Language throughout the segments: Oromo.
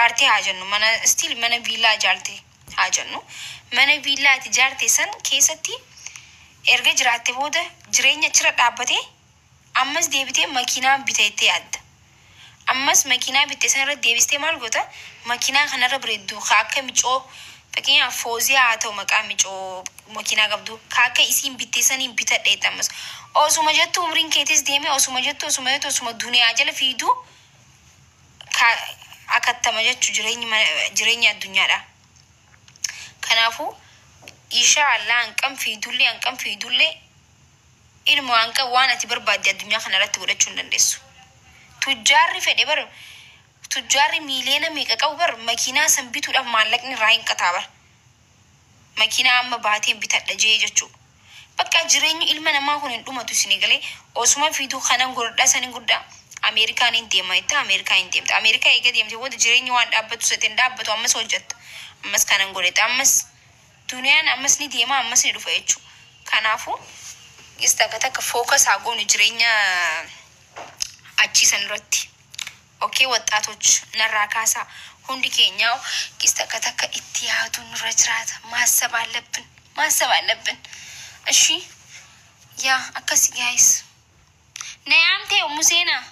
Ijaarte haa jennu, mana still mana viillaa ijaarte haa jennu. Mana viillaa ati ijaarte san keessatti erga jiraatte booda jireenya achirra dhaabbatee ammas deebitee makiinaa bita jettee yaadda. Ammas makiinaa bitte san irra deebistee maal goota? Makiinaa kanarra bareeddu ka akka micoo, fakkeenyaaf Fooziyaa haa ta'u maqaa micoo makiinaa qabdu, ka akka isiin bitte saniin bitadha jetta ammas. Osuma jettu umriin keetis deemee, osuma jettu, osuma jettu, osuma duniyaa jala fiigdu ka akattama jechu jireenyi jireenya addunyaadha. Kanaafuu inshaa Allah hanqam fiigdullee, hanqam fiigdullee, ilmo hanqa waan ati barbaadde addunyaa kana irratti godhachuu hin dandeessu. Tujjaarri fedhe bar, tujjaarri miiliyoona meeqa qabu bar, makiinaa san bituudhaaf maallaqni irraa hin qataa bar. Makiinaa amma baateen bitadha jee jechuu. Bakka jireenyi ilma namaa kun hin dhumatu, isinii galee? Osuma fiiduu kanan godhadhaa, sanin godhadhaa, Ameerikaan hin deema jetta, Ameerikaa hin deemta. Ameerikaa eega deemte booda jireenyi waan dhaabbatu sete hin dhaabbatu, ammas hojjetta. Ammas kanan godhetta, ammas duniyaan ammas ni deema, ammas ni dhufa jechuu. Kanaafuu gis takka takka focus haa goonu jireenya achii san irratti. Okay, ወጣቶች, narraa kaasaa, hundi keenyaa gis takka takka itti yaadu nurra jiraata. ማሰብ አለብን፣ ማሰብ አለብን። እሺ, yaa akkasi guys. Na yaamtee, Museenaa?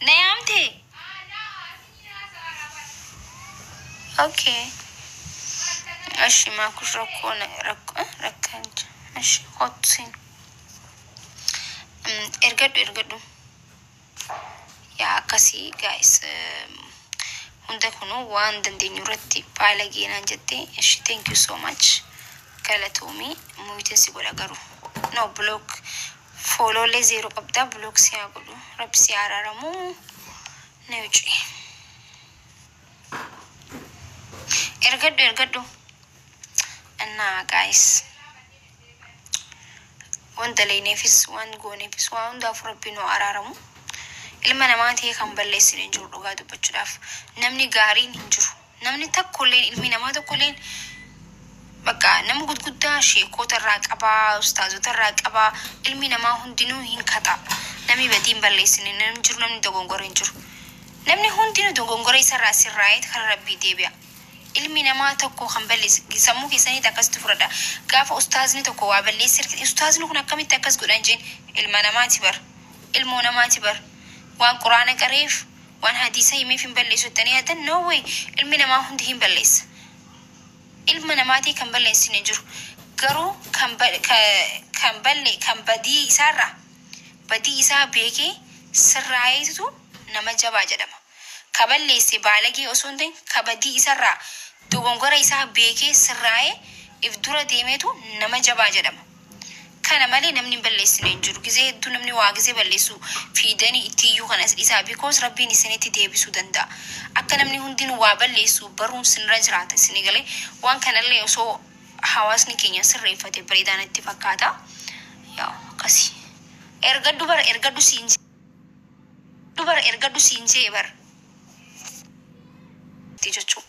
Na yaamtee? Okay. እሺ, maakush rakkoo rakkoo rakkan. እሺ, kottu seen. Ergadhu, ergadhu. Yaa akkasii guys, hunda kunuu waan dandeenyu irratti baalageenaan jettee. እሺ, thank you so much, galatoomii. Mute si godha garuu, no, block, followlee zero qabdaa, block si haa godhu, rabbi si haa araaramu. Na wuce. Ergadhu, ergadhu. እና guys, waan daleyneefis, waan gooneefis, waan hundaaf rabbi nu araaramu. Ilma namaa ta'ee kan balleessine hin jiru. Dhugaa dubbachuudhaaf namni gaariin hin jiru, namni tokkolleen, ilmi namaa tokkolleen. Bakka nama gurguddaa sheekota irraa qabaa, ustaazota irraa qabaa, ilmi namaa hundinuu hin kaxa. Namni badii hin balleessine namni jiru, namni dogongora hin jiru. Namni hundinuu dogongora isarraa sirraa'ee karaa rabbii deebi'a. Ilmi namaa tokko kan balleesse, sammuu keessanitti akkasitti fudhadha. Gaafa ustaazni tokko waa balleesse, "Ustaazni kun akkamitti akkas godhan?" jeen, ilma namaati bar, ilmoo namaati bar. Waan quraana qareef, waan hadiisa himeef hin balleessu jettanii yaaddan? No way. Ilmi namaa hundi hin balleessa. Ilma namaatii kan balleessine hin jiru. Garuu kan kan badii isaarraa, badii isaa beekee sirraa'eetu nama jabaa jedhama. Ka balleesse baalagee osoo hin ta'in, ka badii isarraa, dogongora isaa beekee sirraa'ee if dura deemeetu nama jabaa jedhama. Kana malee namni hin balleessine hin jiru. Gizee hedduu namni waa gizee balleessu fiidanii itti iyyuu kanas dhiisaa, because rabbiin isinitti deebisuu danda'a. Akka namni hundinuu waa balleessu baruun sinirra jiraata, isinii galee? Waan kanallee osoo hawaasni keenya sirreeffate bareedaa natti fakkaata. Yaa akkasii. Ergadhu bara, ergadhu siin bara, ergadhu siin jee bara. Jechuudha.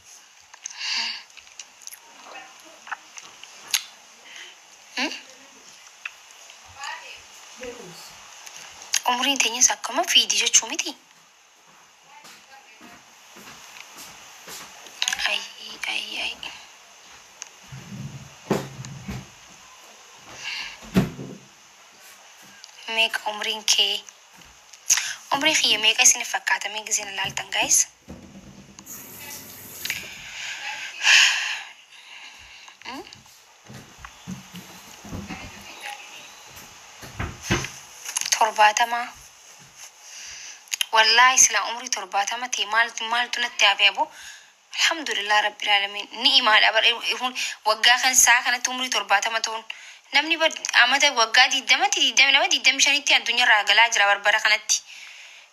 Umriin teenyas akkuma fiidi jechuu miti. Ay ay ay. Meeqa umriin kee? Umriin kiyya meeqa isin fakkaata mee giseen ilaaltan, guys? 70. Wallaahi silaa umrii 70 ta'e maaltu maaltu natti hafe aboo? Alhamdulillah rabbil alamin, ni'imaadha bar. Waggaa kan saa kanatti umrii 70 ta'uun, namni amata waggaa 20tti, 22, 25tti addunyaarraa galaa jira barbara kanatti.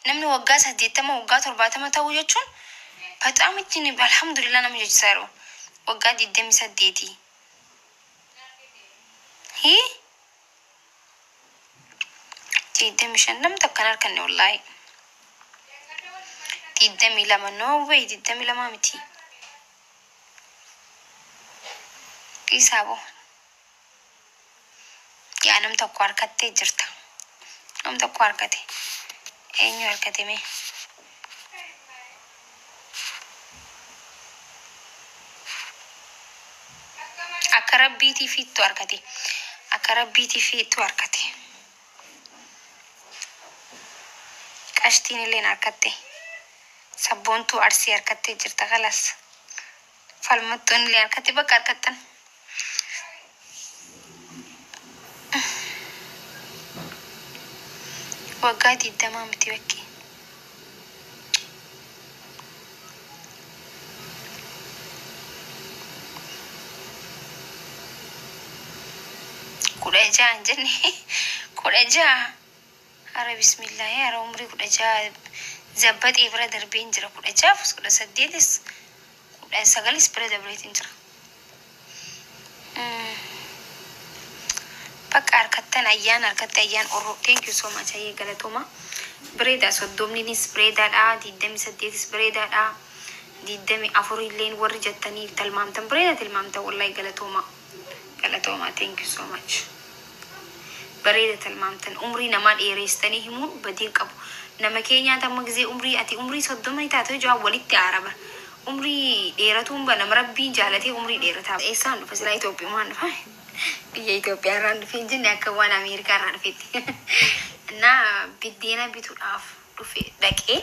Namni waggaa 80, waggaa 70 ta'uu jechuun በጣም ittiin alhamdulillah nama jechisaa jiru. Waggaa 28. Hii, 25 namni takkan harkanne wallaahi. 22, no way, 22 miti. Dhiisaa boo. Yaa, nam tokko harkattee jirta. Nam tokko harkate. Eenyu harkate mee? Akka rabbiitii fiittu harkate. Akka rabbiitii fiittu harkate. Qashtiin illeen harkatte. Sabboontuu Arsii harkattee jirta kalas. Falmattuun illee harkatte bakka harkattan. Waggaa 20 miti bakki. 16 hin jenne, 16. Hara bismillaahi, hara umrii 16 zabbaxee bira darbeen jira, 16fis 18is 19is bira dabreetiin jira. Bakka harkattan ayyaana harkatte ayyaan orroo. Thank you so much, ayyee galatooma. Bareedaa, 30nis bareedaadha, 28is bareedaadha, 24 illeen warri jettanii tilmaamtan bareeda tilmaamtan, wallahi galatooma, galatooma, thank you so much. Bareeda tilmaamtan. Umrii namaa dheereessitanii himuun badiin qabu. Nama keenyaata amma gisee umrii ati umrii 30 ni taate ijaa walitti aaraba. Umrii dheeratuun ba nama rabbiin jaalatee umrii dheerataa. Eessaan dhufa silaa? Itoophiyumaan dhufa. Biyya Itoophiyaa irraan dhufe hin jenne, akka waan Ameerikaa irraa dhufetti. Na biddeena bituudhaaf dhufe dhaqee.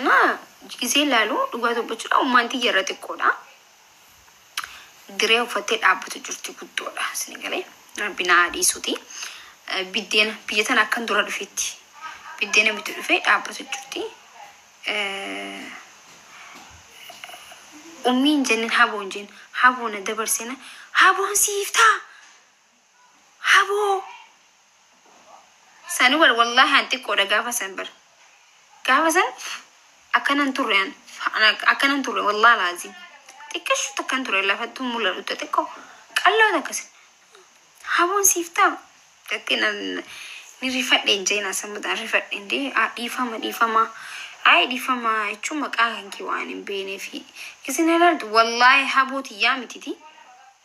Na gisee ilaalu, dhugaa dubbachuudha, ummaan tiyya irra xiqqoodha. Diree uffattee dhaabbatu jirti, guddoodha. Isin galee rabbi naa dhiisuuti. Biddeena biyya tana akkan dura dhufetti. Biddeena bitu dhufee dhaabbatu jirti. Ummiin jennen, haboon jeen, haboo na dabarsena, haboon siif ta'a, haboo sani bar. Wallaahi an xiqqoodha gaafa san bar. Gaafa san akkanan turre, an akkanan turre, wallaahi laazim xiqqashu takkan ture, lafattuu mul'atu xiqqoo qal'oo takkas. Haboon siif ta'a jettee ni rifadhe hin jeen, asammadhaan rifadhe indee, dhiifama, dhiifama, ay dhiifama jechuun maqaa kan kee waan hin beeknee fi isin ilaaltu. Wallaahi haboo tiyyaa mititi,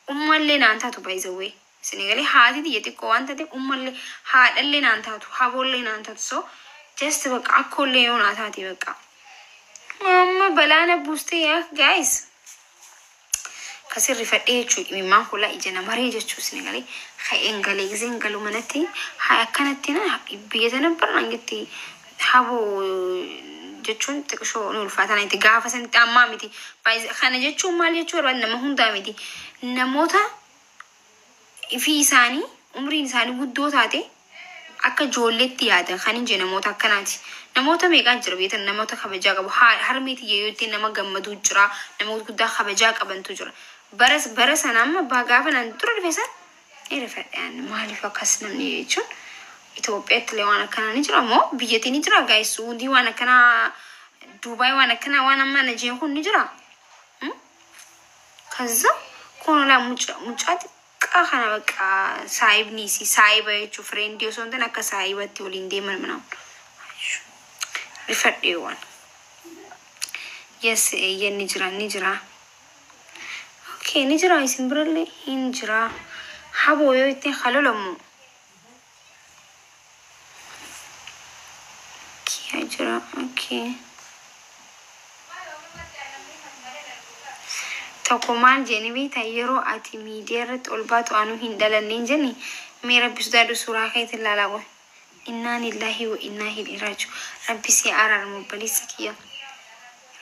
ummallee naan taatu. By the way, isin galee, haati tiyya xiqqoo waan taate ummallee haadhallee naan taatu, haboollee naan taatu. So just bakka akkoollee yoo naa taate, bakka amma balaana buustee yaa guys kasin rifadhee jechuu, imimmaan koolaa ija namaree jechuu. Isin galee, ka'een galee, giseen galu manatti haa akkanatti na biyya tana barnaan jetti. Haboo jechuun xiqishoo ni ulfaatan itti gaafa sanitti, ammaa miti. Kana jechuun maal jechuu barbaade? Nama hundaa miti, namoota fi isaanii umriin isaanii guddoo taate akka ijoolleetti yaadan kan hin jee, namoota akkanaati. Namoota meeqaan jira beektan? Namoota kabajaa qabu. Harmee tiyya yoo jettee nama gammaduu jira. Namoota guddaa kabajaa qabantu jira. Bara sana amma gaafa naan dura dhufe san ni rifadhe. Maaliif akkas namni jechuun Itoophiyaatti illee waan akkanaa ni jira moo biyyatti ni jira guys? Suudii waan akkanaa, Duubaay waan akkanaa, waan amma na jeen kun ni jira. ከዛ koonolaa mucaa xiqqaa kana bakka saayibni isii, saayiba jechuun friendii osoo hin taane akka saayibatti waliin deeman ምናምን rifadhee waan. Yes, eeyyan, ni jira, ni jira. Okay, ni jira, isin birallee hin jira. Haboo yoo ittiin halolamu. Kiyaa jira, okay. Tokko maal jeeni beektaa? Yeroo ati miidiyaa irratti ol baatu anuu hin dhalanne hin jenne. Mee rabbi sodaadhu, suuraa keetiin ilaalaa qoy. Innaa lillaahi wa innaa ilaihi raaji'uun. Rabbi si araaramu, obboleessa kiyya.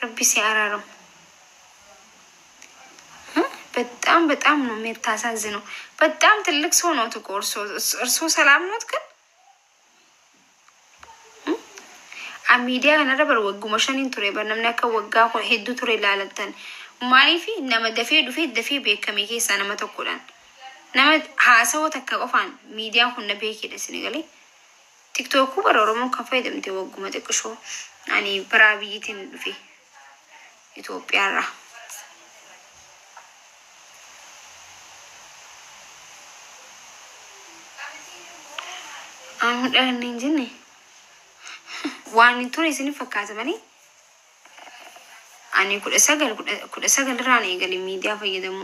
Rabbi si araaramu. በጣም በጣም ነው የሚታሳዝነው። በጣም ትልቅ ሰው ነው እኮ እርሶ። እርሶ ሰላም ኖት ግን? Miidiyaa kanarra bar wagguma 5n ture bar, namni akka waggaa hedduu ture ilaalattan. Maaliif nama dafee dhufee dafee beekame keessaa nama tokkodhaan. Nama haasawoo takka qofaan miidiyaan kun na beekedha, isin galee. Tiktookuu bara Oromoon kan fayyadamte wagguma xiqqishoo ani biraa biyyitiin dhufe Itoophiyaarraa. Aan dhalanne hin jenne. Waan hin ture isin fakkaata malee ani 19 19 irraan eegale miidiyaa fayyadamu.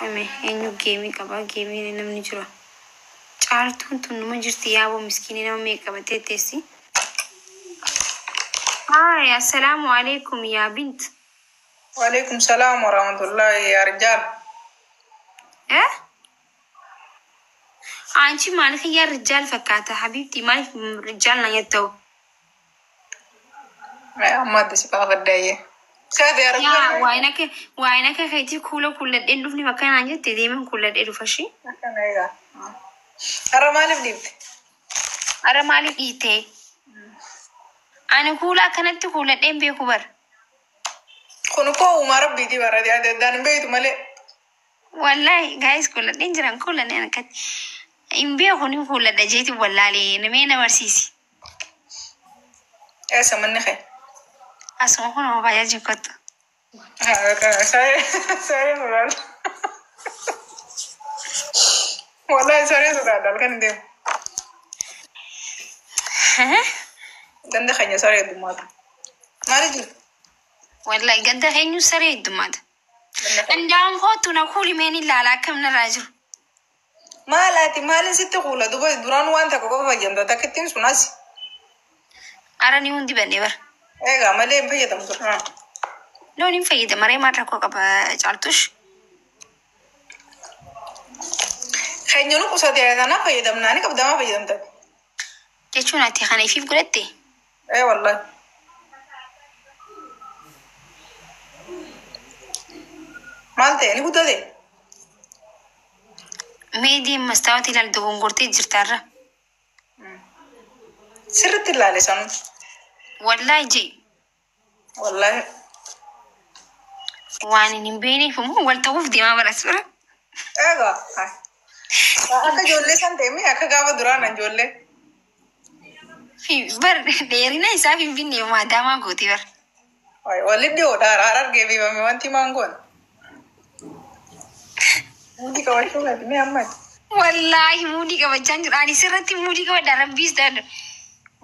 Qome eenyu game qaba? Gameiin namni jira. Caaltuun tun numa jirti yaaboo miskiinii nama meeqa qabattee teessi. Hi, assalaamu alaikum yaa bint. وعليكم السلام ورحمة الله يا رجال. Eh? አንቺ maaliif yaa rijaal fakkaata حبيبتي maaliif rijaal na jetta'u? Amma adda si gaafadha. Kaaf yaa Yaa رجال. Waa'in akka keetii kuula kuulladheen dhufni bakka naan jette deemen kuulladhee dhufa ishee. Akkana egaa. Har'a maaliif dhiifte? Ara maaliif dhiite? Ani kuula akkanatti kuulladheen beeku bar. Kun koo uumaa rabbiiti bara adda addaan hin beektu malee. Wallahi guys, kuulladheen jiran kuulladheen akkatti. Hin beeku ni kuulladha jeeti wallaalee namee na barsiisi. Eessa manni kee? Asuma kun baajaajiin kottu. Sareen sodaadha. Wallahi sareen sodaadha halkan hin deemu. Ganda keenya saree heddummaata. Maali jiru? Wallahi ganda keenyu saree heddummaata. Ganda keenya. Ndaawwan kootu na kuuli meen ilaala akkam narraa jiru. Maal ati maaliin sitti kuula duba duraan waan takka qofa fayyadamta takkittiin sun asi. Ara ni hundi bannee bara. Egaa malee hin fayyadamu ture. Loon hin fayyadama ree maal rakkoo qaba caaltush? Keenya nu qusate kanaaf fayyadamnaa ni qabdamaa fayyadamta. Jechuun ati kana ifiif godhatte? Ee wallahi. Maal ta'e ni guddate? Mee deem mastaawati ilaali dogongortee jirtaarra. Sirriitti ilaale sanuu. Wallahi jee. Wallahi. Waan hin beekneef immoo wal ta'uuf deemaa baras bira. Egaa. Akka ijoollee san ta'e akka gaafa duraan ijoollee. Bar dheerina isaa finfinnee maadaamaa gootee bar. Walli dhiyoodha harargee biifame wanti maangoon. Muudii qabachuu gadi mee ammati. Wallaahi muudii qabachaa hin jiru. Ani sirratti muudii qabadha rabbiis daadha.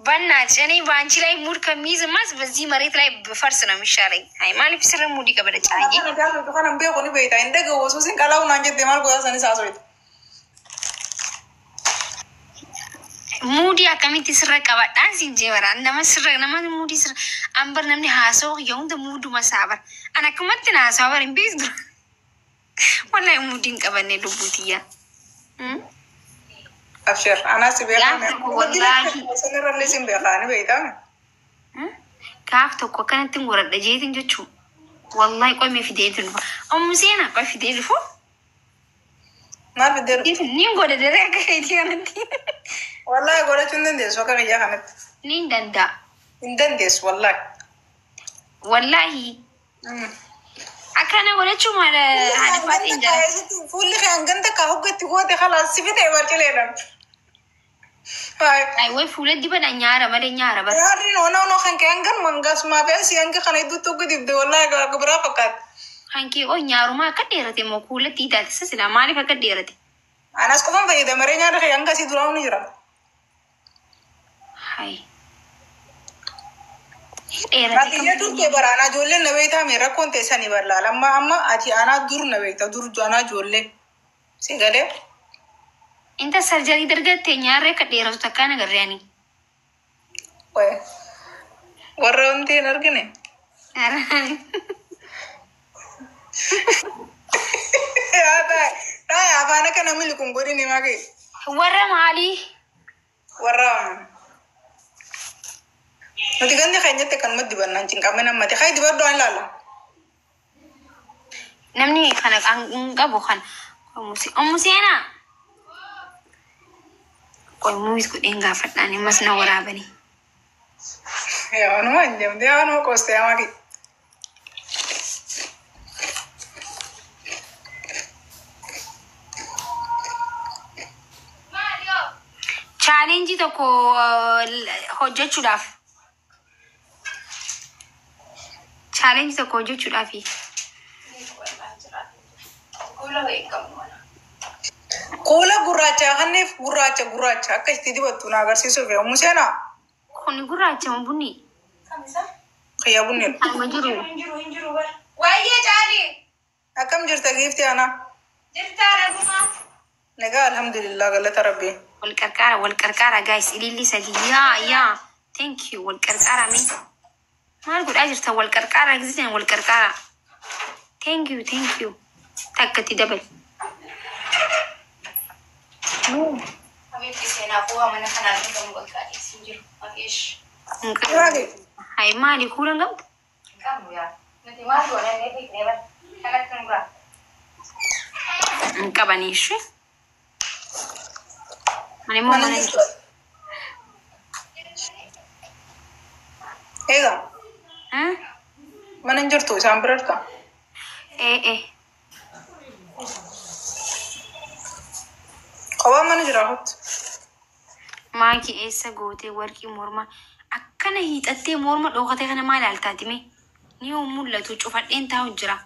በእናትሽ እኔ በአንቺ ላይ ሙድ ከሚይዝማስ በዚህ መሬት ላይ ብፈርስ ነው የሚሻለኝ። አይ maaliif sirra muudii qabadha caayee. Kana gaafatu kana hin beeku ni beekta. Hin dhagahu osoo sin qalaa'u naan jette maal godhaa sanis haasofte. Muudii akkamitti sirra qabadhaan siin jee bara nama sirra nama muudii sirra an bar namni haasa'u yoo hunda muuduma isaa bara an akkumatti na haasa'u bara hin beektu dura. Wallahi muudii hin qabanne lubbuutiyyaa. Abshir anaas si beekaa. Gaaf tokko wallaahi. Sanirrallee sin beekaa ni beektaa. Gaaf tokko akkanatti hin godhadha jeetiin jechuun. Wallahi qo'imee fidee dhufa. Ammu seenaa qo'e fidee dhufu. Maal fiddee dhufte? Ni godha daree akka keetii kanatti. Wallahi godhachuu hin dandeessu akka kiyyaa kanatti. Ni danda'a. Hin dandeessu wallahi. Wallahi akkana godhachuu maala haadha faaxee jala. Fuulli kee hangan takka hoggatti goote khalaas si fite barcileedhaan. Ay way fuula dibadha nyaara malee nyaara bara. Yaadni noona noo kan kee hangan mangaasumaa fi asii hanga kana idduutti hogga dibde wallahi akka biraa fakkaata. Kan kee oo nyaarumaa akka dheerate moo kuulatti hidhaate isa silaa maaliif akka dheerate? Anas qofan fayyadamaree nyaata kee hanga asii duraa ni jira. Hai. Dheerate. Ati dur kee bara anaa ijoolleen na beektaa mee rakkoon teessanii barlaala amma amma ati anaa dur na beekta dur anaa ijoollee si galee. Inta surgery dargatte nyaarree akka dheeratu takkaan agarree ani. Warra wanti hin argine. Yaa taa'e taa'e afaan akka namni liqun godhin himaa kee. Warra maalii? Warra nuti gandi keenyatti akkanumatti dibannaan cinqamee nammati haa dibaddu an ilaalla. Namni kana hin qabu kana. Ummu seenaa. Qoy muuyit godheen gaafadhaan ammas na waraabanii. Yaa waanuma hin jemte yaa waanuma qoostee yaa maki. Challenge tokko hojjechuudhaaf. Challenge tokko hojjechuudhaafi. Kuula gurraacha kanneef gurraacha gurraacha akka itti dibattu na agarsiisuuf ummu seenaa. Kuni gurraacha moo bunni? Xiyya bunni. Amma jiru. Wayyee caalii. Akkam jirta giifti anaa? Jirtaa nagumaa? Nagaa alhamdulillah, galata rabbii. Wal qarqaara, wal qarqaara guys, ililli sadii, yaa yaa, thank you. Wal qarqaara mee, maal godhaa jirta? Wal qarqaara gisitan, wal qarqaara. Thank you, thank you. Takkatti dabal. Habiibti, seenaafuu mana kanaan dhugamu bakka adiisin jiru. Maqeesh. Hin qabu. Maali? Hai, maali kuulan qabdu? Hin qabnu yaa. Nuti maal goonee beeknee bara. Kanatti nu biraa. Hin qabanii ishee. Ani immoo Mana mana jirtu. Egaa mana hin jirtu, isaan bira jirta. Ee ee. Kophaan mana jira hoti. Maakii, eessa gootee warqii mormaa akkana hiixattee morma dhookatee kana maal ilaaltaati mee? Ni yoo mul'atu cufadheen taa'u jira.